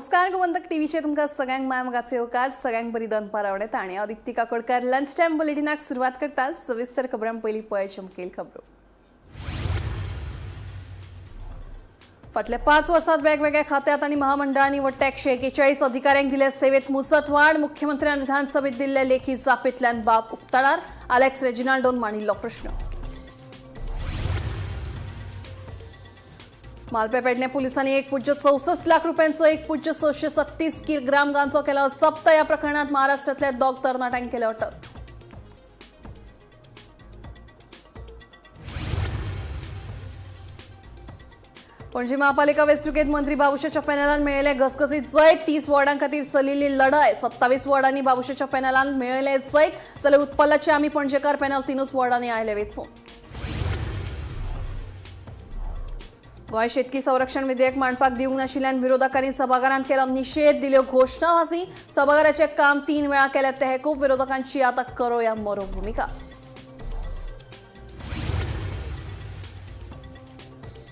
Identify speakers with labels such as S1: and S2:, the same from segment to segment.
S1: नमस्कार, गोमंतक टीव्हीचे तुमकां सगळ्यांक माय मोगाचे येवकार. सगळ्यांक बरी दनपार आवडटा आनी हांव दिप्ती काकोडकर लंच टायम बुलेटिनाक सुरवात करता. सविस्तर खबरां पयलीं पळयाचे मुखेल खबरो. फाटल्या 5 वर्सात वेगवेगळ्या खात्यात आनी महामंडळांनी वट्ट 141 अधिकाऱ्यांक दिल्या सेवेत मुजतवाढ. मुख्यमंत्र्यान विधानसभेत दिल्ल्या लेखी जापेंतल्यान बाब उक्ताडार. आलेक्स रेजिनाल्डोन मांडिल्लो प्रश्न. मालपे पेडणे पोलिसांनी 1.64 लाख रुपयांचो 1.637 किलोग्राम गांजो केला जप्त. या प्रकरणात महाराष्ट्रातल्या दोग तरणाट्यांक केले अटक. पणजी महापालिका वेंचणुकेत मंत्री बाबुशाच्या पॅनलान मेळयले घसघसीत जैत. 30 वॉर्डां खातीर चलिल्ली लढाय. 27 वॉर्डांनी बाबुशाच्या पॅनलान मेळयले जैत, जाल्यार उत्पल्लाचे आमी पणजेकार पॅनल 3च वॉर्डांनी आयले वेंचून. गोंय शेतकी संरक्षण विधेयक मांडपाक दिवंक नाशिल्ल्यान विरोधकांनी सभाघरांत केलो निशेध, दिल्यो घोशणाबाजी. सभाघराचें काम 3 वेळा केलें तहकूब. विरोधकांची आता करो या मरो भूमिका.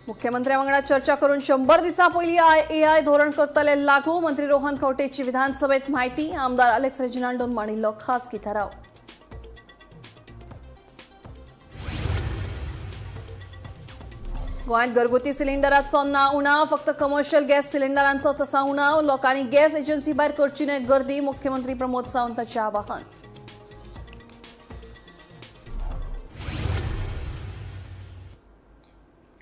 S1: मुख्यमंत्र्या वांगडा चर्चा करून 100 दिसां पयलीं आयएआय धोरण करतले लागू. मंत्री रोहन खंवटेची विधानसभेत माहिती. आमदार अलेक्स रेजिनाल्डोन मांडिल्लो खासगी थाराव. गोंयांत घरगुती सिलिंडराचो ना उणाव, फक्त कमर्शियल गॅस सिलिंडरांचोच आसा उणाव. लोकांनी गॅस एजन्सी भायर करची न्हय गर्दी. मुख्यमंत्री प्रमोद सावंताचें आवाहन.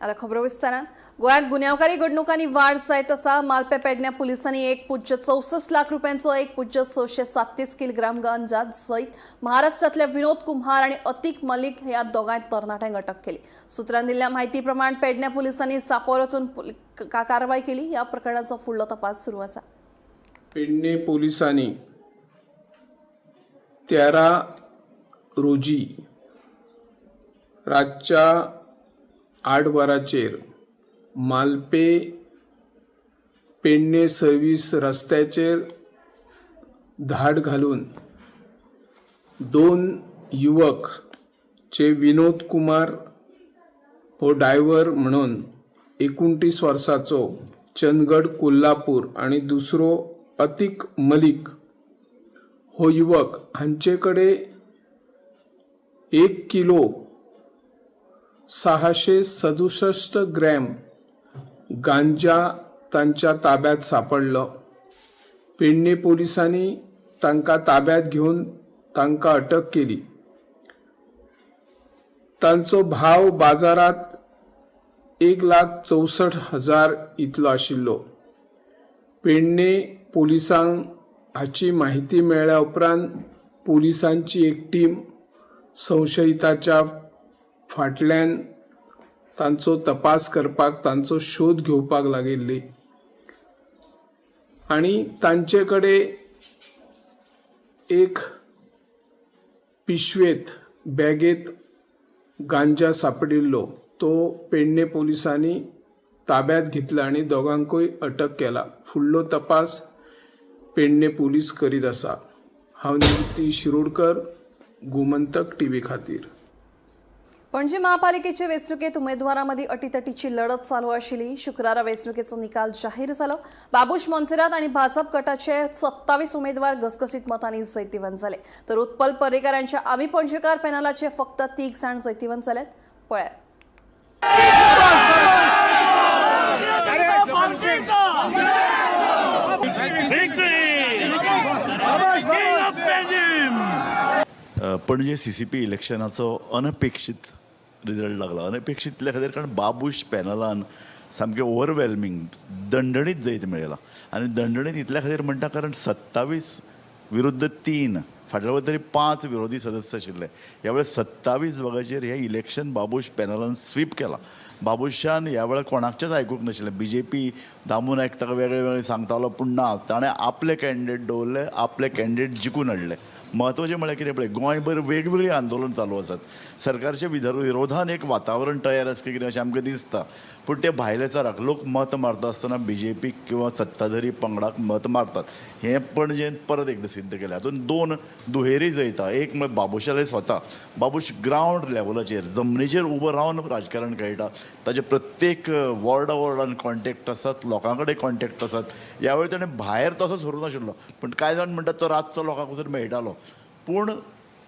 S1: आता खबरो विस्तारान. गोंयांत गुन्यांवकारी घडणुकांनी वाड जायत आसा. मालपे पेडण्या पोलिसांनी 1.64 लाख रुपयांचो 1.637 किलोग्राम गांजा सयत महाराष्ट्रातल्या विनोद कुम्हार आणि अतिक मलिक ह्या दोगांय तरणाट्यांक अटक केली. सुत्रांनी दिल्ल्या माहिती प्रमाण पेडण्या पोलिसांनी सापोर वचून कारवाय केली. ह्या प्रकरणाचो फुडलो तपास सुरू आसा.
S2: पेडणे पोलिसांनी 13 रोजी रातच्या 8 वरांचेर मालपे पेडणे सर्वीस रस्त्याचेर धाड घालून 2 युवक चे विनोद कुमार हो ड्रायव्हर म्हणून 29 वर्साचो, चंदगड कोल्हापूर आनी दुसरो अतीक मलिक हो युवक हांचे कडेन 1 किलो 667 ग्रॅम गांजा तांच्या ताब्यात सापडलो. पेडणे पोलिसांनी तांकां ताब्यात घेवन तांकां अटक केली. तांचो भाव बाजारात 1,64,000 इतलो आशिल्लो. पेडणे पोलिसांक हाची माहिती मेळ्ळ्या उपरांत पोलिसांची एक टीम संशयिताच्या फाटल्यान तांचो तपास करपाक, तांचो शोध घेवपाक लागिल्ली आनी तांचे कडेन एक पिशवेंत, बॅगेंत गांजा सापडिल्लो. तो पेडणे पोलिसांनी ताब्यात घेतला आनी दोगांकूय अटक केला. फुडलो तपास पेडणे पोलीस करीत आसा. हांव निवृत्ती शिरोडकर, गोमंतक टीव्ही खातीर.
S1: पणजी महापालिकेचे वेंचणुकेत उमेदवारांमदीं अटीतटीची लढत चालू आशिल्ली. शुक्रारा वेंचणुकेचो निकाल जाहीर जालो. बाबूश मोन्सेरात आनी भाजप गटाचे 27 उमेदवार घसघसीत मतांनी जैतिवंत जाले, तर उत्पल पर्रीकार यांच्या आमी पणजेकार पॅनलाचे फक्त 3 जाण जैतिवंत जाल्यात. पळयात.
S3: पणजे CCP इलेक्शनाचो अनपेक्षीत रिजल्ट लागला. अनपेक्षीत इतल्या खातीर कारण बाबूश पॅनलान सामकें ओवरवेल्मिंग दंडणीत जैत मेळयलां आनी दंडणीत इतल्या खातीर म्हणटा कारण 27 विरुद्ध 3, फाटल्या वेळार तरी 5 विरोधी सदस्य आशिल्ले, ह्या वेळार 27 जाग्याचेर हें इलेक्शन बाबूश पॅनलान स्वीप केलां. बाबूशान ह्या वेळार कोणाकचेच आयकूंक नाशिल्लें. BJP Damu Naik ताका वेगळे वेगळे सांगतालो, पूण ना, ताणें आपले कॅन्डिडेट दवरले, आपले कॅन्डिडेट जिखून हाडले. म्हत्वाचें म्हळ्यार कितें पळय, गोंयभर वेगवेगळीं आंदोलन चालू आसात, सरकारच्या विरोधान एक वातावरण तयार आसा कितें अशें आमकां दिसता. पूण ते भायल्या चाराक लोक मत मारता आसतना बीजेपीक किंवा सत्ताधारी पंगडाक मत मारतात हें पणजेन परत एकदां सिद्ध केलें. हातूंत दोन दुहेरी जैता, एक म्हळ्यार बाबुशाले स्वता, बाबूश ग्रावंड लेवलाचेर जमनीचेर उबो रावन राजकारण खेळटा, ताजे प्रत्येक वॉर्डा वॉर्डान कॉन्टेक्ट आसात, लोकां कडेन कॉन्टेक्ट आसात. ह्या वेळार ताणें भायर तसो सरूं नाशिल्लो, पूण कांय जाण म्हणटात तो रातचो लोकांक वचून मेळटालो. पूण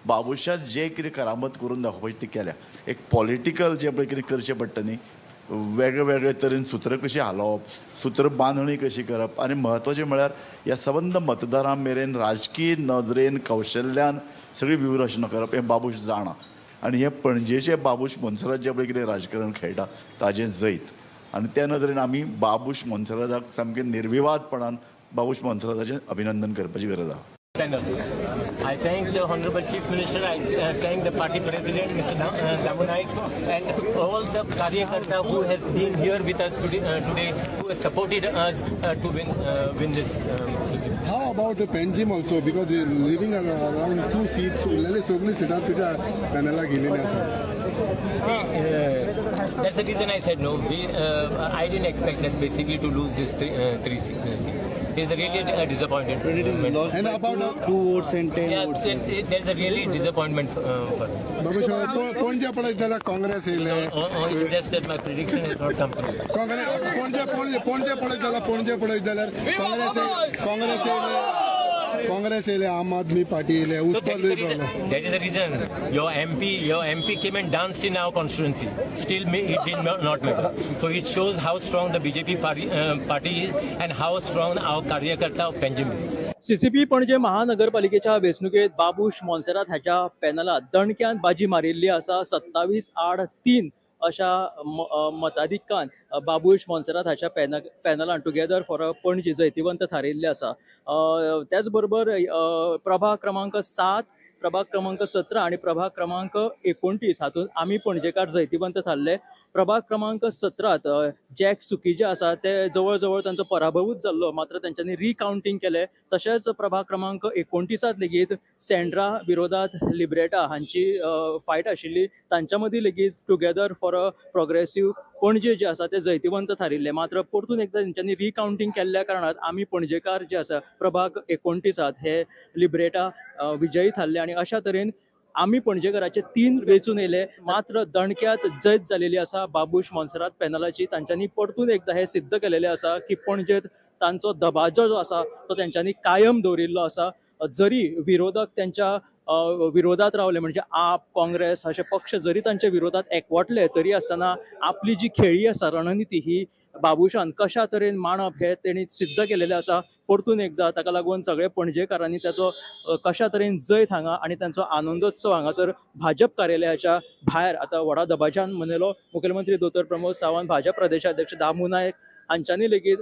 S3: बाबुशान जे कितें करामत करून दाखोवपाची ती केल्या. एक पॉलिटिकल जें पळय कितें करचें पडटा न्ही, वेगळे वेगळे तरेन सुत्रां कशीं हालोवप, सुत्र बांदणी कशी करप, आनी म्हत्वाचें म्हळ्यार ह्या सबंद मतदारां मेरेन राजकीय नदरेन कौशल्यान सगळी व्यूहरचना करप हें बाबूश जाणा. आनी हें पणजेचें बाबूश मोन्सेरात जें पळय कितें राजकारण खेळटा ताजें जैत, आनी त्या नदरेन आमी बाबूश मोन्सेराताक सामकें निर्विवादपणान बाबूश मोन्सेराताचें अभिनंदन करपाची गरज आहा.
S4: Panel. I thank the Honorable Chief Minister, I thank the party president, Mr. Damu Naik, and all the Karyakarta who has been here with us today, who has supported us to win this seat.
S5: How about the Panjim also? Because leaving around two seats, उरलेली सगळी सिटां तुज्या पॅनलाक गेलेली आसा.
S4: See, that's the reason I said no. I didn't expect that basically to lose this three seats. It's really a disappointment.
S5: And
S6: And
S5: about
S6: two votes and 10
S4: Yeah,
S6: votes.
S4: There's a really disappointment for me.
S5: Babush, Panaji पळयत जाल्यार काँग्रेस येयले.
S4: Only just that my prediction has not come true.
S5: Congress Panaji Panaji Panaji पळयत जाल्यार, पणजे पळयत जाल्यार काँग्रेस काँग्रेस येयले, काँग्रेस येयले, आम आदमी पार्टी येयले,
S4: So that
S5: Utpal
S4: is the reason, that is the reason your MP came and danced in our constituency. Still, it did not matter. So it shows how strong the BJP party is and how strong our Karyakarta of Panjim is.
S7: CCP Panaji महानगरपालिकेच्या वेंचणुकेत बाबूश मोन्सेरात हाच्या पॅनलात दणक्यान बाजी मारिल्ली आसा. 27-3 अशा मताधिक्यान बाबूश मोन्सेरात हाच्या पॅनलान together for अ पणजी जैतिवंत थारिल्ले आसा. त्याच बरोबर प्रभाग क्रमांक 7, प्रभाग क्रमांक 17 आनी प्रभाग क्रमांक 29 हातूंत आमी पणजेकार जैतिवंत थारले. प्रभाग क्रमांक 17त जॅक सुखीजे आसा ते जवळ जवळ तांचो पराभवूच जाल्लो, मात्र तेंच्यांनी रिकावंटींग केलें. तशेंच प्रभाग क्रमांक 29त लेगीत सेंड्रा विरोधात लिब्रेटा हांची फायट आशिल्ली, तांच्या मदीं लेगीत together for a progressive Panaji जे आसा ते जैतिवंत थारिल्ले. मात्र परतून एकदां तेंच्यांनी रिकावंटींग केल्ल्या कारणान आमी पणजेकार जे आसा प्रभाग 29त हे लिब्रेटा विजयी थारले आनी अशा तरेन आमी पणजेकाराचे 3 वेंचून येयले. मात्र दणक्यात जैत जालेली आसा बाबूश मोन्सेरात पॅनलाची. तांच्यांनी परतून एकदां हें सिद्ध केलेलें आसा की पणजेत तांचो दबाजो जो आसा तो तेंच्यांनी कायम दवरिल्लो आसा. जरी विरोधक तेंच्या विरोधात रावले, म्हणजे आप, काँग्रेस अशे पक्ष जरी तांच्या विरोधात एकवटले तरी आसतना आपली जी खेळी आसा रणनिती ही बाबूशान कशा तरेन मांडप हे तेणी सिद्ध केलेलें आसा. परतून एकदां ताका लागून सगळे पणजेकारांनी ताचो कशा तरेन जैत हांगा आनी तांचो आनंदोत्सव हांगासर भाजप कार्यालयाच्या भायर आतां व्हडा दबाज्यान मनयलो. मुखेलमंत्री दोतोर प्रमोद सावंत, भाजप प्रदेशाध्यक्ष दामू नायक हांच्यांनी लेगीत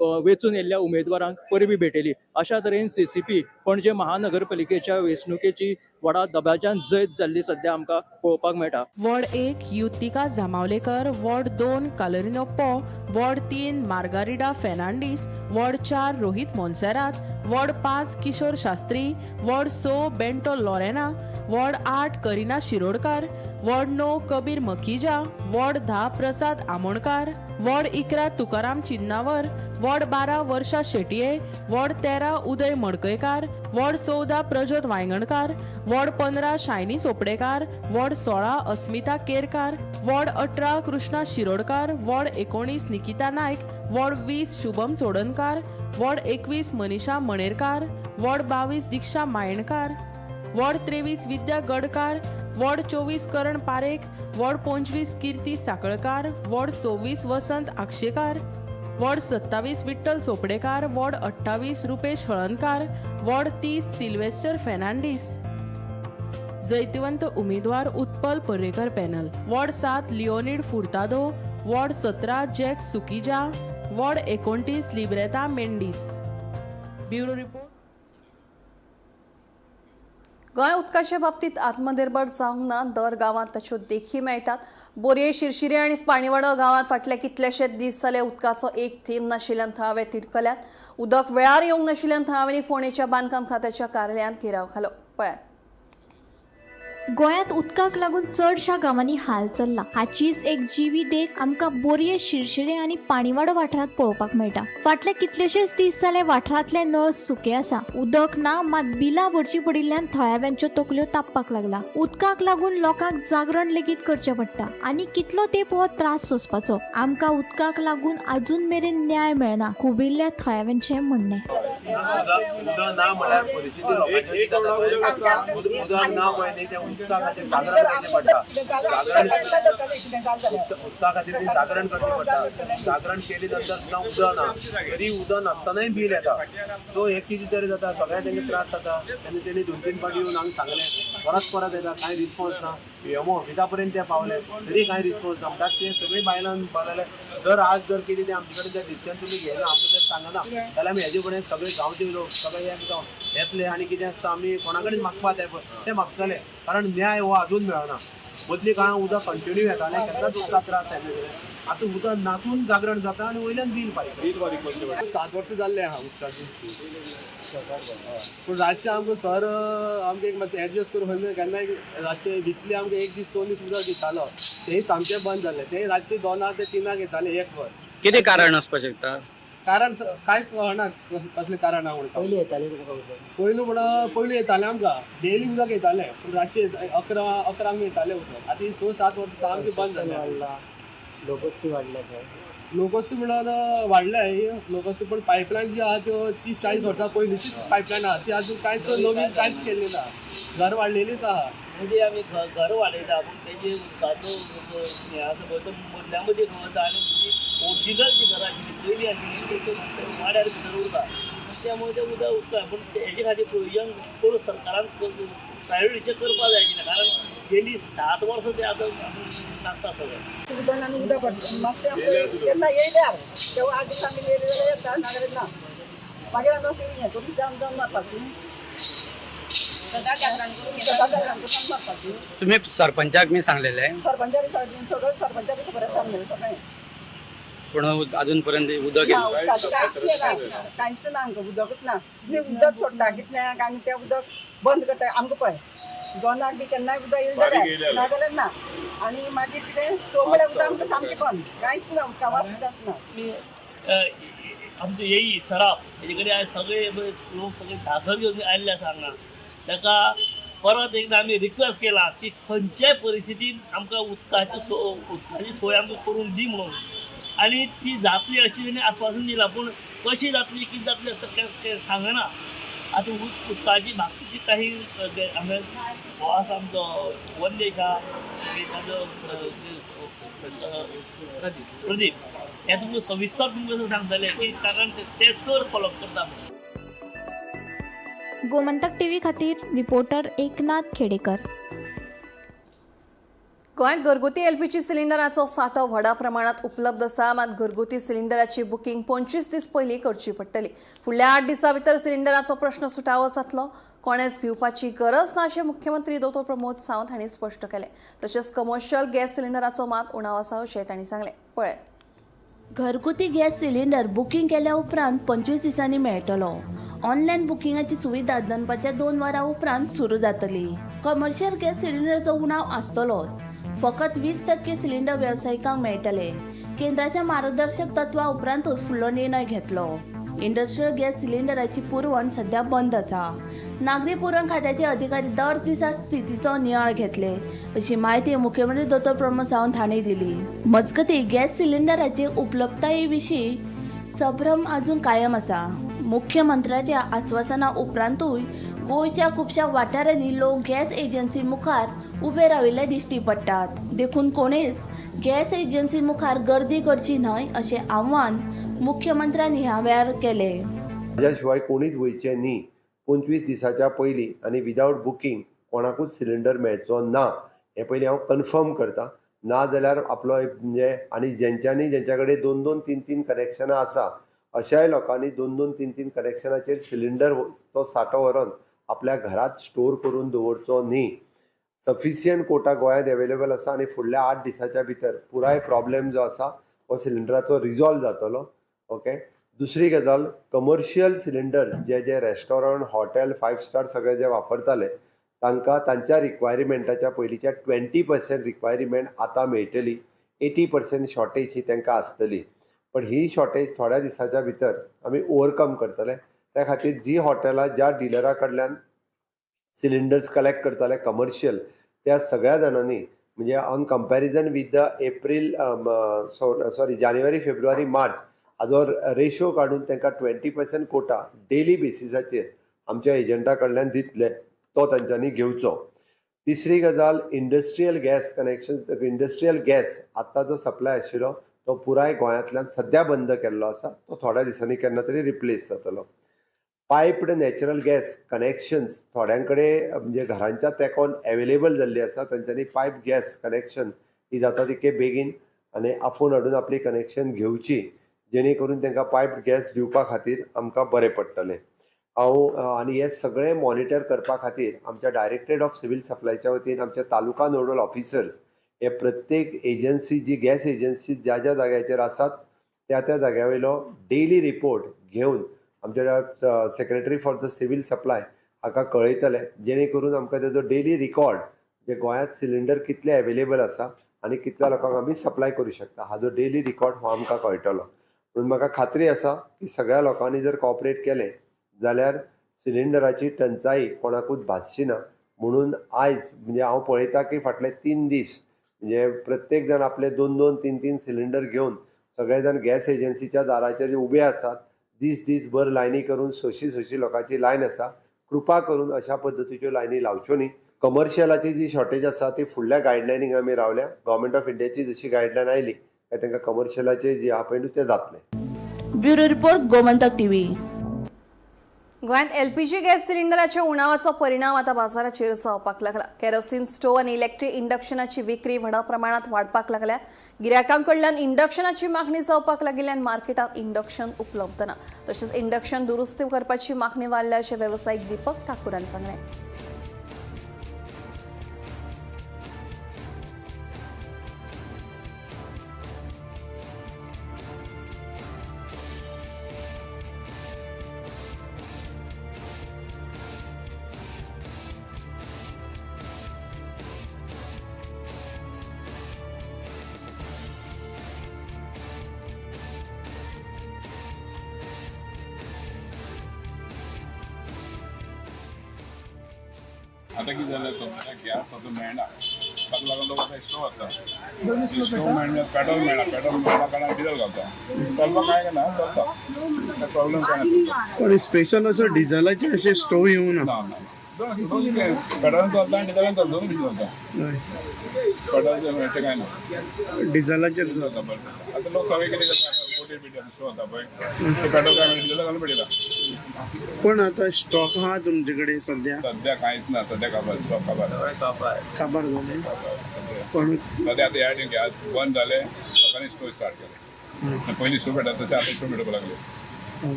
S7: वेंचून येयल्ल्या उमेदवारांक परबी भेटयली. अशा तरेन सीसीपी पणजे महानगरपालिकेच्या वेंचणुकेची व्हडा दबाज्यान जैत जाल्ली सद्या आमकां पळोवपाक मेळटा.
S8: Ward 1 Yutika Jamavalekar, ward 2 Carlino Po, ward 3 Margarida Fernandes, ward 4 Rohit Monserrate, ward 5 Kishor Shastri, ward 6 Bento Lorena, ward 8 Karina Shirodkar, ward 9 Kabir Makhija, ward 10 Prasad Amonkar, ward 11 Tukaram Chinnavar, ward 12 Varsha Shetye, ward 13 Uday Madkaikar, ward 14 Prajyot Waingankar, ward 15 Shaini Chopdekar, ward 16 Asmita Kerkar, ward 18 Krishna Shirodkar, ward 19 Nikita Naik, ward 20 Shubham Chodankar, ward 21 Manisha Manerkar, ward 22 Diksha Mayenkar, ward 23 Vidya Gadkar, ward 24 Karan Parekh, ward 25 Kirti Sakalkar, ward 26 Vasant Akshekar, ward 27 Vitthal Chopdekar, ward 28 Rupesh Halankar, ward 30 Silvester Fernandes. जैतिवंत उमेदवार Utpal Parrikar panel. Ward 7 Leonid Furtado, ward 17 Jack Sukija, ward 29 Libreta Mendes. Bureau report.
S1: Goem उदकाच्या बाबतीत आत्मनिर्भर जावंक ना. दर गांवांत ताच्यो देखी मेळटात. बोरये, शिरशिरे आनी पाणीवाडो गांवांत फाटले कितलेशे दीस जाले उदकाचो एक थेंब नाशिल्ल्यान थळावे तिडकल्यात. उदक वेळार येवंक नाशिल्ल्यान थळाव्यांनी फोंडेच्या बांदकाम खात्याच्या कार्यालयांत घेराव घालो. पळयात.
S6: गोंयांत उदकाक लागून चडशा गांवांनी हाल चल्ला. हाचीच एक जिवी देख आमकां बोरये, शिरशिरे आनी पाणीवाडो वाठारांत पळोवपाक मेळटा. फाटले कितलेशेच दीस जाले वाठारांतले नळ सुके आसा. उदक ना मात बिलां भरची पडिल्ल्यान थळाव्यांच्यो तकल्यो तापपाक लागला. उदकाक लागून लोकांक जागरण लेगीत करचें पडटा आनी कितलो तेंप हो त्रास सोंसपाचो. आमकां उदकाक लागून अजून मेरेन न्याय मेळना, खुबिल्ल्या थळाव्यांचें म्हणणें.
S9: उदक ना म्हळ्यार परिस्थिती लोकांची जाता. उदक ना पळय न्ही, तें उदका खातीर जागरण करचें पडटा. उदका खातीर ती जागरण करचें पडटा. जागरण केली नंतर सुद्दां उदक ना, तरी उदक नासतनाय बील येता. सो हें कितें तरी जाता, सगळ्यांक तेंकां त्रास जाता. तेन्ना तेणी 2-3 फावटी येवन हांगा सांगलें, परत परत येता, कांय रिस्पॉन्स ना. पीएमओ ऑफिसा पर्यंत ते पावले तरी कांय रिस्पॉन्स ना. म्हणटा ते सगळीं बायलां म्हणपाक लागले, जर आज जर कितें तें आमचे कडेन जर डिसिजन तुमी घेयना, आमकां जर सांगना जाल्यार आमी हेजे फुडें सगळे गांवचे लोक सगळे एक जावन येतले आनी कितें आसता आमी कोणा कडेन मागपा ते मागतले, कारण न्याय हो अजून मेळना. मदली काळां उदक कंटिन्यू येतालें, केन्नाच उदका त्रास जायनासले. आतां उदक नासून जागरण जाता आनी वयल्यान बील फारीक करता.
S10: 7 वर्सां जाल्ले आहा उदकाची. पूण रातचें आमकां सर आमकां एक मातशें एडजस्ट करून खंय केन्नाय रातचें विकली आमकां 1 दीस 2 दीस उदक दितालो, तेय सामकें बंद जालें. तेय रातचें 2 ते 3 येतालें एक वर.
S11: कितें कारण आसपाक शकता?
S10: कारण कांय कळना कसलें कारण आहा म्हणून. पयलीं येतालें पयलू म्हणून पयलू येतालें आमकां डेली उदक येतालें, पूण रातचें 11-11 येतालें उदक. आतां 6-7 वर्सां सामकें बंद जालें.
S12: लोकवस्ती वाडल्या.
S10: लोकवस्ती म्हणल्यार वाडल्या ही लोकवस्ती, पण पायपलायन जी आहा त्यो 30-40 वर्सां पयलींचीच पायपलायन आहा, ती अजून कांयच नवीन कांयच केल्ली ना. घर वाडलेलीच आहा.
S12: म्हणजे आमी घर वाडयता पूण तेजे उदकाचो हें आसा पळय तो मदल्या मदीं वता आनी जी ओरिजिनल जी घरां आशिल्ली पयलीं आशिल्ली ती वाड्यार भितर उरता, त्यामुळे तें उदक उरता. पूण हेजे खातीर प्रोविजन करून सरकारान प्रायोरिटीचेर करपाक जाय आशिल्लें, कारण गेली 7 वर्सां ते आतां नासता सगळें.
S13: उदक आनी उदक मातशें आमचें केन्ना येयल्यार तेव्हा 8 दिसांनी येयले जाल्यार येता, नाजाल्यार ना. मागीर आमी अशें हें करून जावन जावन मारपाची, सदां जागरण करून मारपाची.
S11: तुम्ही सरपंचाक मी सांगलेले?
S13: सरपंचाक सगळें सरपंचाक खबर आसा आमगेलें सगळें.
S11: पूण अजून पर्यंत उदक
S13: ना, उदकाचें कांयच येना, कांयच ना आमकां, उदकूच ना. तुमी उदक सोडटा कितल्याक आनी तें उदक बंद करता आमकां. पळय 2 बी केन्नाय उदक येयलें जाल्यार, नाजाल्यार ना. आनी मागीर कितें 6 म्हळ्यार उदक आमकां सामकें बंद, कांयच ना, उदका वास सुद्दां आसना.
S12: आमचो येई सराफ हेजे कडेन आयज सगळे लोक सगळे धाकर घेवन आयिल्ले आसा हांगा. ताका परत एकदां आमी रिक्वेस्ट केला की खंयच्याय परिस्थितीन आमकां उदकाची सोय आमकां करून दी म्हणून, आनी ती जातली अशी तेणी आस्वासन दिलां, पूण कशी जातली कितें जातली तें सांगना. आतां उदकाची बाकीची काही हांगा हो आसा आमचो वंदेश आहा, मागीर ताजो प्रदीप, हे तुमकां सविस्तर तुमकां सांगतले की कारण ते चड फॉलोअप करता.
S6: गोमंतक टीव्ही खातीर रिपोर्टर एकनाथ खेडेकर.
S1: गोंयांत घरगुती एलपीजी सिलिंडराचो सांठो व्हडा प्रमाणात उपलब्ध आसा. मात घरगुती सिलिंडराची बुकींग 25 दीस पयलीं करची पडटली. फुडल्या 8 दिसां भितर सिलिंडराचो प्रश्न सुटावो जातलो. कोणेच भिवपाची गरज ना अशें मुख्यमंत्री दोतोर प्रमोद सावंत हांणी स्पश्ट केलें. तशेंच कमर्शियल गॅस सिलिंडराचो मात उणाव आसा अशें तांणी सांगलें. पळय.
S14: घरगुती गॅस सिलिंडर बुकींग केल्या उपरांत 25 दिसांनी मेळटलो. ऑनलायन बुकिंगाची सुविधा दनपारच्या 2 वरां उपरांत सुरू जातली. कमर्शियल गॅस सिलिंडरचो उणाव आसतलोच. फकत 20% सिलिंडर वेवसायिकांक मेळटले. केंद्राच्या मार्गदर्शक तत्वा उपरांतूच फुडलो निर्णय घेतलो. इंडस्ट्रियल गॅस सिलिंडराची पुरवण सध्या बंद आसा. नागरी पुरवण खात्याचे अधिकारी दर दिसा स्थितीचो नियाळ घेतले, अशी म्हायती मुख्यमंत्री दोतोर प्रमोद सावंत हांणी दिली. मजगतीं, गॅस सिलिंडराचे उपलब्धताये विशीं संभ्रम अजून कायम आसा. मुख्यमंत्र्याच्या आस्वासना उपरांतूय गोंयच्या खुबश्या वाठारांनी लोक गॅस एजन्सी मुखार उबे राविल्ले दिश्टी पडटात. देखून कोणेच गॅस एजन्सी मुखार गर्दी करची न्हय अशें आव्हान मुख्यमंत्र्यांनी ह्या वेळार केलें.
S15: हाज्या शिवाय कोणीच वयचें न्ही 25 दिसाच्या पयलीं आनी विदावट बुकींग कोणाकूच सिलिंडर मेळचो ना हें पयलीं हांव कन्फर्म करता. ना जाल्यार आपलो म्हणजे आनी जेंच्यांनी जेंच्या कडेन 2-2, 3-3 कनेक्शनां आसा अशाय लोकांनी 2-2, 3-3 कनेक्शनाचेर सिलिंडर तो सांठो व्हरोन आपल्या घरात स्टोर करून दवरचो न्ही. सफिशियंट कोटा गोंयांत एवेलेबल आसा आनी फुडल्या 8 दिसाच्या भितर पुराय प्रॉब्लेम जो आसा हो सिलिंडराचो रिजॉल्व जातलो. ओके, दुसरी गजाल, कमर्शियल सिलिंडर्स जे जे रेस्टॉरंट, हॉटेल, 5 स्टार सगळे जे वापरताले तांकां तांच्या रिक्वायरमेंटाच्या पयलींच्या 20% रिक्वायरमेंट आतां मेळटली. 80% शॉर्टेज ही तांकां आसतली, पण ही शॉर्टेज थोड्या दिसाच्या भितर आमी ओवरकम करतले. त्या खातीर जी हॉटेलां ज्या डिलरा कडल्यान सिलिंडर्स कलेक्ट करताले कमर्शियल, त्या सगळ्या जाणांनी म्हणजे on comparison with the April sorry January, February, March हाजो रेशो काडून तांकां 20% कोटा डेली बेसिसाचेर आमच्या एजंटा कडल्यान दितले, तो तांच्यांनी घेवचो. तिसरी गजाल, industrial gas connection, industrial gas आत्तां जो सप्लाय आशिल्लो तो पुराय गोंयांतल्यान सद्या बंद केल्लो आसा, तो थोड्या दिसांनी केन्ना तरी रिप्लेस जातलो. पायप्ड नॅचरल गॅस कनेक्शन्स थोड्यां कडेन म्हणजे घरांच्या तेंकोन एवेलेबल जाल्ली आसा, तांच्यांनी पायप गॅस कनेक्शन ही जाता तितके बेगीन आनी आफोवन हाडून आपली कनेक्शन घेवची, जेणे करून तांकां पायप गॅस दिवपा खातीर आमकां बरें पडटलें. हांव आनी हें सगळें मॉनिटर करपा खातीर आमच्या डायरेक्टरेट ऑफ सिव्हील सप्लायच्या वतीन आमच्या तालुका नोडल ऑफिसर्स हे प्रत्येक एजन्सी जी गॅस एजन्सी ज्या ज्या जाग्याचेर आसात त्या त्या जाग्या वयलो डेली रिपोर्ट घेवन आमच्या secretary for the civil supply हाका कळयतले, जेणे करून आमकां तेजो डेली रिकॉर्ड जे गोंयांत सिलिंडर कितले एवेलेबल आसा आनी कितल्या लोकांक आमी सप्लाय करूं शकता हाजो डेली रिकॉर्ड हो आमकां कळटलो. म्हणून म्हाका खात्री आसा की सगळ्या लोकांनी जर कॉपरेट केलें जाल्यार सिलिंडराची टंचाई कोणाकूच भासची ना. म्हणून आयज म्हणजे हांव पळयता की फाटले 3 दीस म्हणजे प्रत्येक जाण आपले 2 2 3 3 सिलिंडर घेवन सगळे जाण गॅस एजन्सीच्या दाराचेर उबे आसात. दीस दीसभर लायनी करून 600 लोकांची लायन आसा. कृपा करून अशा पद्दतीच्यो लायनी लावच्यो न्ही. कमर्शियलाची जी शॉर्टेज आसा ती फुडल्या गायडलायनीक आमी रावल्या. गव्हर्मेंट ऑफ इंडियाची जशी गायडलायन आयली काय तांकां कमर्शियलाचे जे आहा पळय तें जातलें.
S14: Bureau report, Gomantak TV.
S1: गोंयांत एलपीजी गॅस सिलिंडराच्या उणावाचो परिणाम आता बाजाराचेर जावपाक लागला. केरोसीन स्टोव आनी इलेक्ट्रीक इंडक्शनाची विक्री व्हडा प्रमाणात वाडपाक लागल्या. गिरायकांकडल्यान इंडक्शनाची मागणी जावपाक लागिल्ल्यान मार्केटात इंडक्शन उपलब्ध ना. तशेंच इंडक्शन दुरुस्ती करपाची मागणी वाडल्या अशें वेवसायीक दीपक ठाकूरान सांगलें.
S16: आता कितें जालें, सद्या गॅस आतां मेळना, ताका लागून लोक आतां स्टोव वता. स्टोव मेळना, पेट्रोल मेळना, पेट्रोल मेळना कारणान डिजल घालता. चलपाक कांय ना, चलता, प्रॉब्लम कांय ना.
S2: पण स्पेशल असो डिझलाचे अशे स्टोव येवना.
S16: ना ना, पेट्रोलान चलता आनी डिजलान चलता, दोनूय चलता. पेट्रोल अशें कांय ना,
S2: डिझलाचेर
S16: चलता. आतां लोक सगळे कितें करता, बोटीर बिटीर स्टोव वता पळय, ते पेट्रोल काय मेळटा, डिजल घालून पेटयता.
S2: पण आता स्टॉक हा तुमचे कडेन सध्या?
S16: सध्या कांयच ना, सध्या काबार, स्टॉक काबार
S2: काबार जाले. पण
S16: सध्या आतां ह्या गॅस बंद जाले, लोकांनी स्टोव स्टार्ट केले. पयलीं स्टोव पेटता तशें आतां स्टोव पेटोवपाक लागले.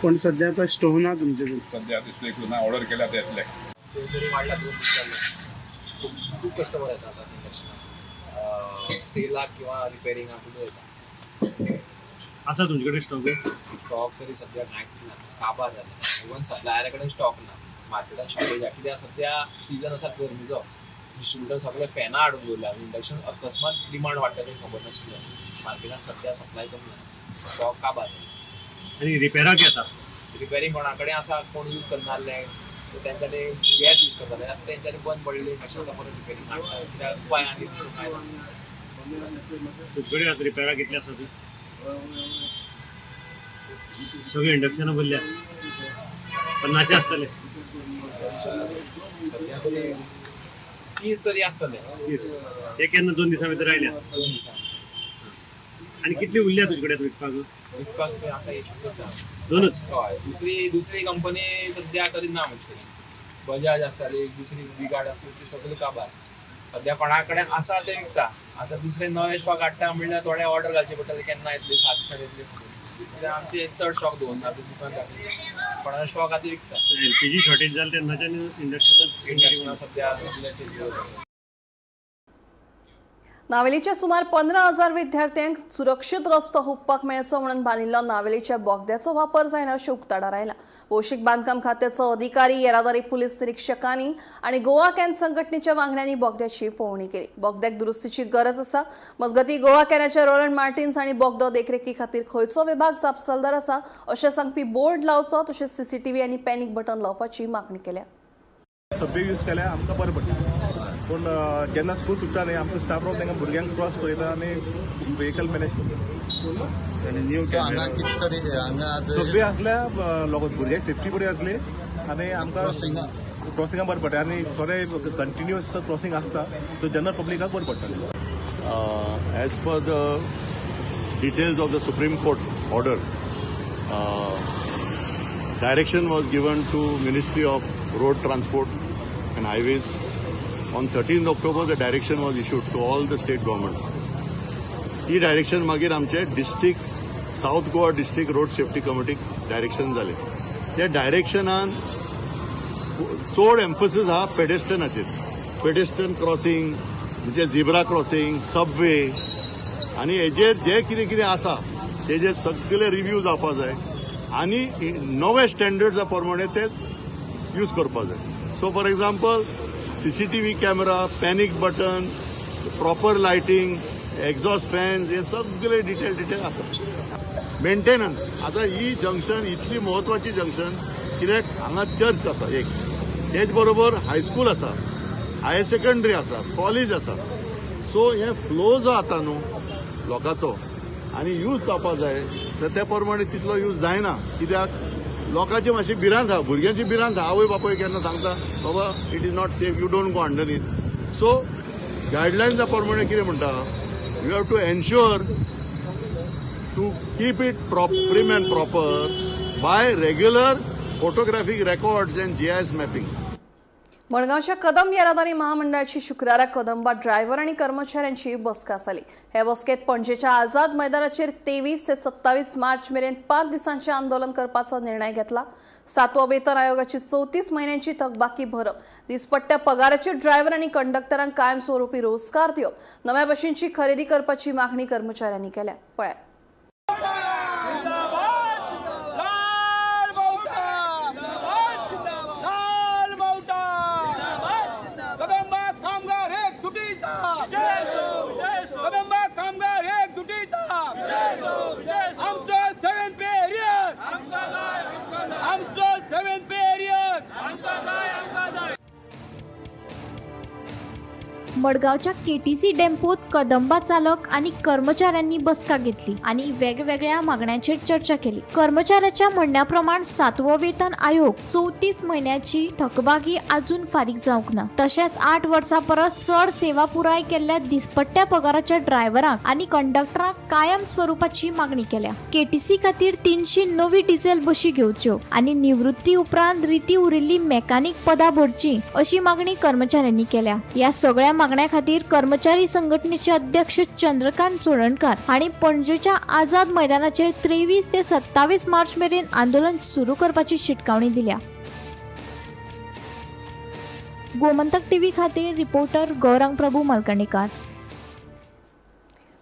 S2: पण सध्या आता स्टोव ना तुमचे कडेन?
S16: सध्या आतां स्टोव ना, ऑर्डर केल्या आतां येतले.
S17: सेल तरी वाडला 2 दीस जाले. खूब खूब कस्टमर येता आतां इंडक्शनाक, सेलाक किंवा रिपेरिंगाक सुद्दां येता.
S11: आसा तुमचे कडेन स्टॉक?
S17: स्टॉक तरी सध्या कांयच ना, काबार जाला. इवन सप्लायरा कडेन स्टॉक ना, मार्केटान शॉर्टेज आसा. कित्याक सध्या सिजन आसा गरमीचो, डिस्ट्रिब्युटर सगळे फॅनां हाडून दवरल्या. इंडक्शन अकस्मात डिमांड वाडटा तें खबर नाशिल्लें. मार्केटान सध्या सप्लाय कमी आसा, स्टॉक काबार जाला.
S11: आनी रिपेराक येता?
S17: रिपेरींग कोणा कडेन आसा, कोण यूज करनासले तेंच्यांनी गॅस यूज करताले, आतां तेंच्यांनी बंद पडली इंडक्शन, आतां परत रिपेरींग हाडटा. कित्याक उपाय आनी दुसरो कांय ना.
S11: तुजे कडेन आतां रिपेराक कितले आसा ती? सगळीं इंडक्शनां भरल्या, 50 आसतले.
S17: सध्या तरी 30 तरी आसतले.
S11: 30 हे केन्ना 2 दिसां भितर आयल्या?
S17: 2 दिसां.
S11: आनी कितली उरल्या तुजे कडेन विकपाक?
S17: विकपाक आसा एक
S11: 2च?
S17: हय, दुसरी कंपनी सध्या तरी ना आमचे कडेन. बजाज आसताली, दुसरी बिगाड आसली, ती सगळी काबार. सध्या कोणा कडेन आसा ते विकता. आतां दुसरे नवे स्टॉक हाडटा म्हणल्यार थोडे ऑर्डर घालचे पडटले, केन्ना येतले, 7 दिसांनी येतले. कित्याक आमचे चड स्टॉक दवरना दुकान कोणाक स्टॉक आतां विकता.
S11: एलपीजी शॉर्टेज जालें तेन्नाच्यान इंडक्शनाच.
S17: इंडक्शनां सद्या सगल्याचेर.
S1: नावेलीच्या सुमार 15,000 विद्यार्थ्यांक सुरक्षीत रस्तो हुपपाक मेळचो म्हणून बांदिल्लो नावेलीच्या बोगद्याचो वापर जायना अशें उक्ताडार आयलां. भौशीक बांदकाम खात्याचो अधिकारी, येरादारी पुलीस निरिक्षकांनी आनी गोवा can संघटनेच्या वांगड्यांनी बोगद्याची पळोवणी केली. बोगद्याक दुरुस्तीची गरज आसा. मजगतीं गोवा कॅनाच्या रोलंड मार्टिन्स आनी बोगदो देखरेखी खातीर खंयचो विभाग जापसालदार आसा अशें सांगपी बोर्ड लावचो, तशेंच सीसीटीव्ही आनी पॅनीक बटन लावपाची मागणी केल्या.
S18: सगळे यूज केल्यार आमकां बरें पडटा, पूण जेन्ना स्कूल सुट्टा न्ही आमचो स्टाफ रावन तांकां भुरग्यांक क्रॉस करयता आनी व्हेकल मॅनेज करता.
S11: आनी न्यू
S19: हांगा कितें तरी हांगा
S18: सगळी आसल्या लोक भुरग्यांक सेफ्टी बरी जातली आनी आमकां क्रॉसिंगा बरें पडटा आनी थोडे कंटिन्युअस क्रॉसिंग आसता सो जनरल पब्लिकाक बरें पडटा.
S11: As per the details of the Supreme Court order, direction was given to Ministry of Road Transport and Highways. On 13th October, the direction was issued to all the state governments. He direction मागीर आमचे district South Goa district road safety कमिटीक direction जालें. त्या डायरेक्शनान चड emphasis आहा पेडेस्ट्रनाचेर, पेडेस्ट्रन crossing म्हणजे झिब्रा crossing, Subway आनी हेजेर जे कितें कितें आसा तेजेर सगळे रिव्यू जावपा जाय आनी नवे स्टँडर्ड्सा प्रमाणे ते यूज करपा जाय. So for example, CCTV camera, panic button, proper lighting, exhaust fans हे सगळे डिटेल डिटेल आसा. मेंटेनन्स, आतां ही जंक्शन इतली म्हत्वाची जंक्शन कित्याक हांगा चर्च आसा एक, तेच बरोबर हायस्कूल आसा, हायर सेकंडरी आसा, कॉलेज आसा. सो हे फ्लो जो आता न्हू लोकांचो आनी यूज जावपा जाय तर त्या प्रमाणे तितलो यूज जायना कित्याक लोकांची मातशी भिरांत आसा, भुरग्यांची भिरांत आसा. आवय बापूय केन्ना सांगता बाबा it is not safe, you don't go underneath. So गायडलायन्सा प्रमाणे कितें म्हणटा, you have to ensure to keep it prim and proper by regular photographic records and GIS mapping.
S1: मडगांवच्या कदंब येरादारी महामंडळाची शुक्रारा कदंबा ड्रायव्हर आणि कर्मचाऱ्यांची बसका जाली. हे बसकेत पणजेच्या आझाद मैदानाचेर 23 ते 27 मार्च मेरेन 5 दिसांचे आंदोलन करपाचो निर्णय घेतला. 7वो वेतन आयोगाची 34 म्हयन्यांची थकबाकी भरप, दिसपट्ट्या पगाराचेर ड्रायव्हर आनी कंडक्टरांक कायमस्वरूपी रोजगार दिवप, नव्या बशींची खरेदी करपाची मागणी कर्मचाऱ्यांनी केल्या. पळयात.
S6: मडगांवच्या केटीसी डेम्पोत कदंबा चालक आनी कर्मचाऱ्यांनी बसका घेतली आनी वेगवेगळ्या मागण्यांचेर चर्चा केली. कर्मचाऱ्याच्या म्हणण्या प्रमाण 7वो वेतन आयोग 34 म्हयन्याची थकबाकी अजून फारीक जावंक ना. तशेंच 8 वर्सां परस चड सेवा पुराय केल्ल्या दिसपट्ट्या पगाराच्या ड्रायव्हरांक आनी कंडक्टरांक कायम स्वरुपाची मागणी केल्या. केटीसी खातीर 300 नवी डिझेल बशी घेवच्यो आनी निवृत्ती उपरांत रिती उरिल्ली मेकॅनिक पदां भरची अशी मागणी कर्मचाऱ्यांनी केल्या. ह्या सगळ्या मागण्या खातीर कर्मचारी संघटनेचे अध्यक्ष चंद्रकांत चोडणकार हांणी पणजेच्या आझाद मैदानाचेर 23 ते 27 मार्च मेरेन आंदोलन सुरू करपाची शिटकावणी दिल्या. गोमंतक टीव्ही खातीर रिपोर्टर गौरांग प्रभू मालकणेकार.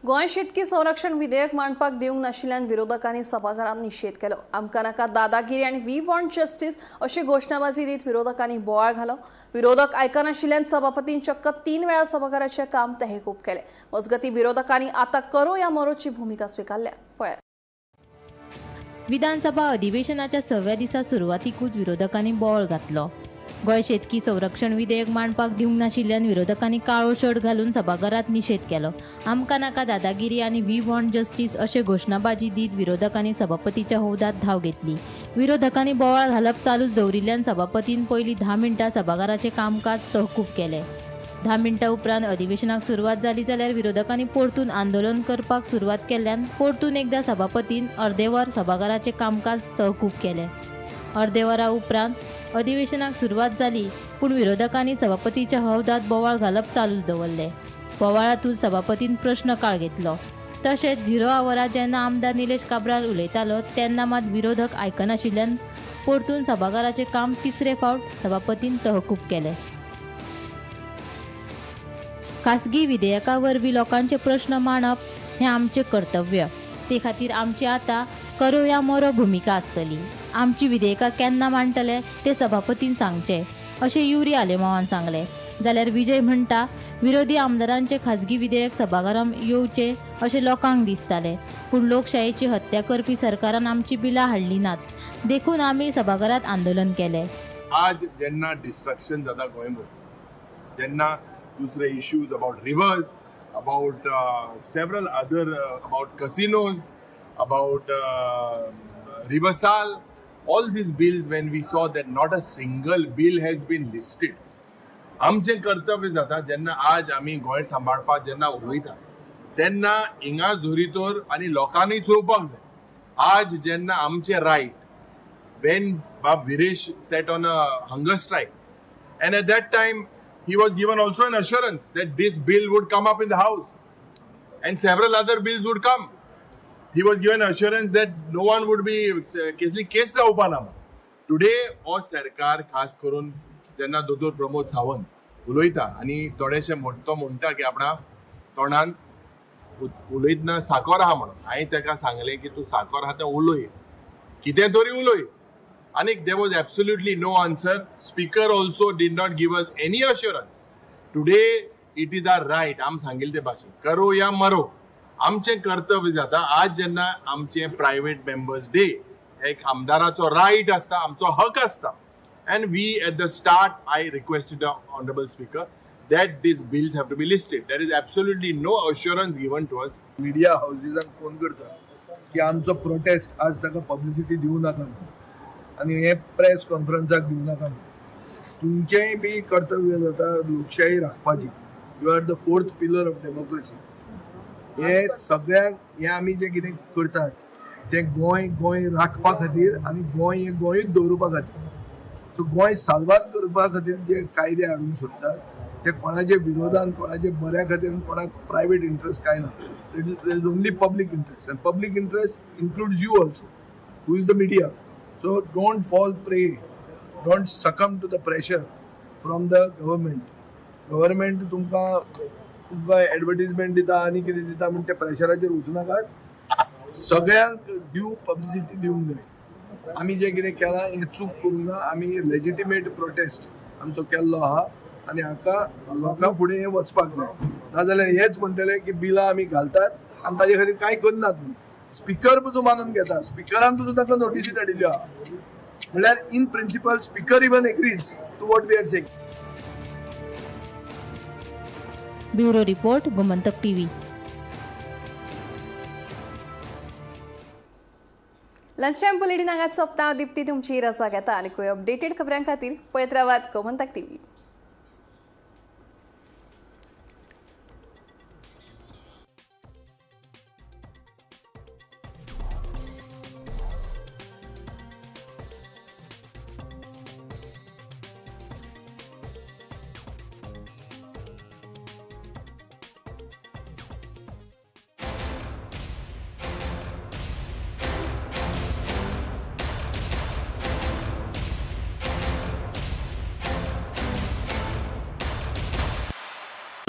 S1: गोंय शेतकी संरक्षण विधेयक मांडपाक दिवंक नाशिल्ल्यान विरोधकांनी सभाघरांत निशेध केलो. आमकां नाका दादागिरी आनी we want justice अशी घोशणाबाजी दीत विरोधकांनी बोवाळ घालो. विरोधक आयकनाशिल्ल्यान सभापतीन चक्क 3 वेळा सभाघराचें काम तहकूब केलें. मजगतीं विरोधकांनी आता करो या मरोची भुमिका स्विकारल्या. पळयात.
S20: विधानसभा अधिवेशनाच्या 6व्या दिसा सुरवातीकूच विरोधकांनी बोवाळ घातलो. गोंय शेतकी संरक्षण विधेयक मांडपाक दिवंक नाशिल्ल्यान विरोधकांनी काळो शर्ट घालून सभाघरांत निशेध केलो. आमकां नाका दादागिरी आनी we want justice अशे घोशणाबाजी दीत विरोधकांनी सभापतीच्या हौदात धांव घेतली. विरोधकांनी बोवाळ घालप चालूच दवरिल्ल्यान सभापतीन पयलीं 10 मिनटां सभाघराचें कामकाज तहकूब केलें. 10 मिनटां उपरांत अधिवेशनाक सुरवात जाली जाल्यार विरोधकांनी परतून आंदोलन करपाक सुरवात केल्ल्यान परतून एकदां सभापतीन अर्दे वर सभाघराचें कामकाज तहकूब केलें. अर्दे वरा उपरांत अधिवेशनाक सुरवात जाली, पूण विरोधकांनी सभापतीच्या हौदात बोवाळ घालप चालूच दवरलें. बोवाळांतूच सभापतीन प्रश्नकाळ घेतलो. तशेंच झिरो आवरार जेन्ना आमदार निलेश काब्राल उलयतालो तेन्ना मात विरोधक आयकनाशिल्ल्यान परतून सभाघराचें काम तिसरे फावट सभापतीन तहकूब केलें. खासगी विधेयका वरवीं लोकांचे प्रश्न मांडप हें आमचें कर्तव्य, ते खातीर आमची आतां करो या मरो भुमिका आसतली. आमची विधेयकां केन्ना मांडटले तें सभापतीन सांगचें अशें युरी आलेमांवान सांगलें. जाल्यार विजय म्हणटा विरोधी आमदारांचे खाजगी विधेयक सभाघरांत येवचें अशें लोकांक दिसतालें, पूण लोकशायेची हत्या करपी सरकारान आमची बिलां हाडलीं नात, देखून आमी सभाघरांत आंदोलन केलें.
S16: आज जेन्ना डिस्ट्रक्शन जाता गोंयभर, जेन्ना दुसरे issues about rivers, about several other, about casinos, about Riversal, all these bills, when we saw that not a single bill has been listed, आमचें कर्तव्य जाता जेन्ना आज आमी गोंय सांबाळपाक जेन्ना उलयता तेन्ना हिंगा जोरीतोर आनी लोकांनी चोवपाक जाय. आज जेन्ना आमचें right, when Bab Viresh sat on a hunger strike, and at that time he was given also an assurance that this bill would come up in the house and several other bills would come. He was given assurance that no one would be कसली केस जावपा ना. Today हो सरकार खास करून जेन्ना दोतोर प्रमोद सावंत उलयता आनी थोडेशे तो म्हणटा की आपणा तोंडान उलयतना साकोर आहा म्हणून, हांवें ताका सांगलें की तूं साकोर आहा तें उलय, कितें तरी उलय. आनी there was absolutely no answer. Speaker also did not give us any assurance. Today it is our right, आम सांगिल्ले ते भाशेन करो या मरो आमचें कर्तव्य जाता. आज जेन्ना आमचें प्रायवेट मेंबर्स डे एक आमदाराचो रायट आसता, आमचो हक आसता, and we at the start I requested the honourable speaker that these bills have to be listed. There is absolutely no assurance given to us.
S21: Media हावजीसांक phone करता की आमचो protest आज ताका पब्लिसिटी दिवं नाका म्हणून आनी हे प्रेस कॉन्फरन्साक दिवं नाका म्हणून. तुमचेंय बी कर्तव्य जाता लोकशाही राखपाची. You are the fourth pillar of democracy. हे सगळ्यांक हे आमी जें कितें करतात तें गोंय गोंय राखपा खातीर आनी गोंय हें गोंयूच दवरुपा खातीर. सो गोंय साल्वार करपा खातीर जे कायदे हाडूंक सोदतात ते कोणाच्या विरोधान, कोणाच्या बऱ्या खातीर, कोणाक प्रायवेट इंट्रस्ट कांय ना. There is only public interest, and public interest includes you also, who is the media. So don't fall prey, don't succumb to the pressure from the government. Government तुमकां तुमकां एडवर्टीजमेंट दिता आनी कितें दिता म्हूण त्या प्रेशराचेर वचूं नाकात. सगळ्यांक ड्यू पब्लिसिटी दिवंक जाय. आमी जें कितें केलां हें चूक करूंक ना. आमी लेजिटिमेट प्रोटेस्ट आमचो केल्लो आहा आनी हाका लोकां फुडें हें वचपाक जाय. नाजाल्यार हेच म्हणटले की बिलां आमी घालतात आनी ताजे खातीर कांय करनात म्हणून. स्पिकर पसून मानून घेता, स्पिकरान पसून ताका नोटीसी धाडिल्ल्यो आहा. म्हणल्यार in principle speaker even agrees to what we are saying.
S20: Bureau report, Gomantak TV.
S1: Lunch time bulletin हांगाच सोंपता. दीप्ती तुमची रजा घेता आनी खंय अपडेटेड खबरां खातीर पळयत रावात गोमंतक टीव्ही.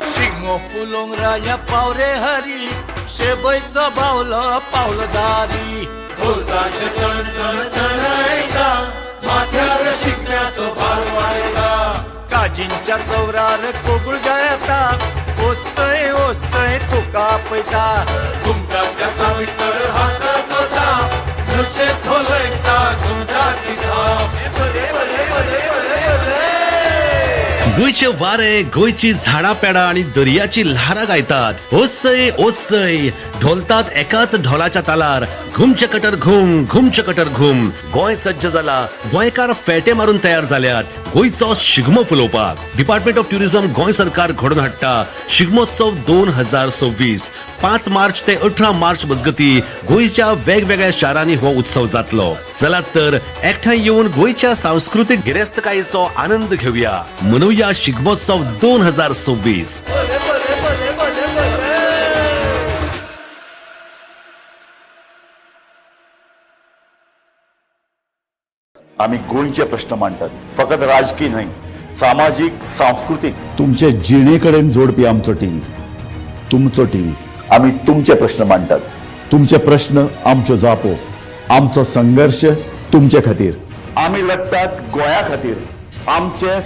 S22: शिगमो फुलोंग राया पावरे हरी, शेबयचो बावलो पावलो दारी. ढोलताशे टण टण टणयता, माथ्यार शिगम्याचो भार वाडयता. काजींच्या चौरार कोगूळ गायता, ओसय ओसय तुका पळयता. घुमटाच्या चावीतर हाताचो थाप, नशे खोलयता घुमटाची थाप. बरे बरे बरे बरे बरे.
S23: गोंयचे वारे, गोंयची झाडां पेडां आनी दर्याची ल्हारां गायतात. ओसय ओसय ढोलतात एकाच ढोलाच्या तालार. घुमचे कटर घुम, घुमचे कटर घुम. गोंय सज्ज जाला, गोंयकार फेटे मारून तयार जाल्यात गोंयचो शिगमो फुलोवपाक. डिपार्टमेंट ऑफ ट्युरिझम गोंय सरकार घडोवन हाडटा शिगमोत्सव 2026. 5 मार्च ते 18 मार्च मजगती गोंयच्या वेगवेगळ्या शारांनी हो उत्सव जातलो. चलात तर एकठांय येवन गोंयच्या सांस्कृतीक गिरेस्तकायेचो आनंद घेवया. मनोवया शिगमोत्सव 2026.
S22: बरे बरे बरे बरे बरे.
S3: आमी गोंयचे प्रश्न मांडटात, फकत राजकी न्हय, सामाजीक, सांस्कृतीक. तुमचे जिणे कडेन जोडपी आमचो टीव्ही, तुमचो टीव्ही. आमी तुमचे प्रश्न मांडटात, तुमचे प्रश्न आमच्यो जापो, आमचो संघर्श तुमचे खातीर. आमी लढटात गोंया खातीर. आमचे